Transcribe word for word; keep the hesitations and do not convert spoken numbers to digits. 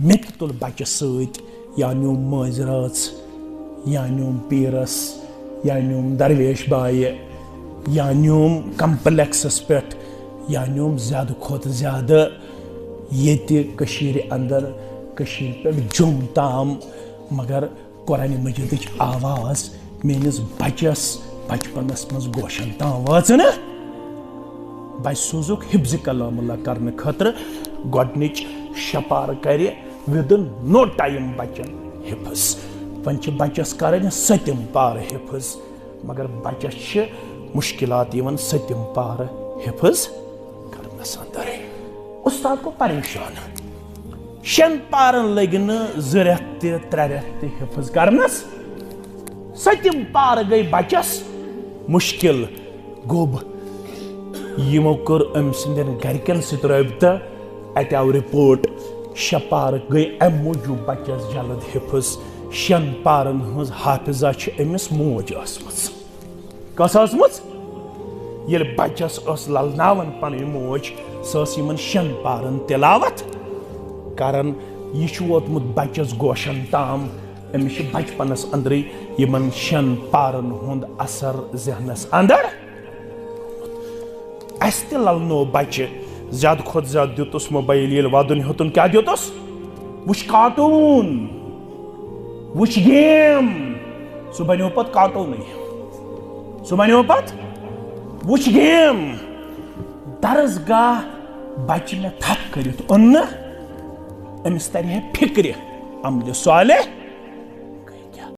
مےٚ تہِ تُل بچہِ سۭتۍ، یا نیوٗم مٲنٛزِ رٲژ، یا نیوٗم پیٖرس، یا نیوٗم درویش بایہِ، یا نیوٗم کمپلیکسس پٮ۪ٹھ، یا نیوٗم زیادٕ کھۄتہٕ زیادٕ ییٚتہِ کٔشیٖرِ اندر، کٔشیٖرِ پٮ۪ٹھ جوٚم تام۔ مگر قرآنِ مجیدٕچ آواز میٲنِس بچس بچپنس منٛز گوشن تام وٲژ نہٕ۔ بچہِ سوٗزُکھ حفظِ کلام اللہ کرنہٕ خٲطرٕ۔ گۄڈٕنِچ شےٚ پارٕ کرِ within no time بچن حفظ۔ وۄنۍ چھِ بچس کرٕنۍ سٔتِم پارٕ حفظ، مگر بچس چھِ مشکلات یِوان سٔتِم پارٕ حفظ کرنس اندر۔ استاد گوٚو پریشان، شٮ۪ن پارن لٔگۍ نہٕ زٕ رٮ۪تھ تہِ، ترٛےٚ رٮ۪تھ تہِ حفظ کرنس۔ سٔتِم پارٕ گٔے بچس مشکل۔ گوٚب۔ یِمو کٔر أمۍ سٕنٛدٮ۪ن گرِکٮ۪ن سۭتۍ رٲبطہٕ۔ اَتہِ آو رپورٹ، شےٚ پارٕ گٔے اَمہِ موٗجوٗب بچس جلد حفظ۔ شٮ۪ن پارن ہٕنٛز حافظہ چھِ أمِس موج ٲسمٕژ۔ کۄس ٲسمٕژ؟ ییٚلہِ بچس ٲس للناوان پنٕنۍ موج، سۄ ٲس یِمن شٮ۪ن پارن تلاوت کران۔ یہِ چھُ ووتمُت بچس گوشن تام۔ أمِس چھُ بچپنس اندرٕے یِمن شٮ۪ن پارن ہُنٛد اثر ذہنس اندر۔ اسہِ تہِ للنو بچہِ، زیادٕ کھۄتہٕ زیادٕ دیُتُس موبایل۔ ییٚلہِ ودُن ہیوٚتُن، کیٛاہ دیُتُس؟ وٕچھ کارٹوٗن، وٕچھ گیم۔ سُہ بنیو پتہٕ کارٹوٗنٕے۔ سُہ بنیو پتہٕ وٕچھ گیم۔ درسگاہ بچہِ مےٚ تھپھ کٔرِتھ اوٚن نہٕ، أمِس ترِ ہے فکرِ عملِ صالح۔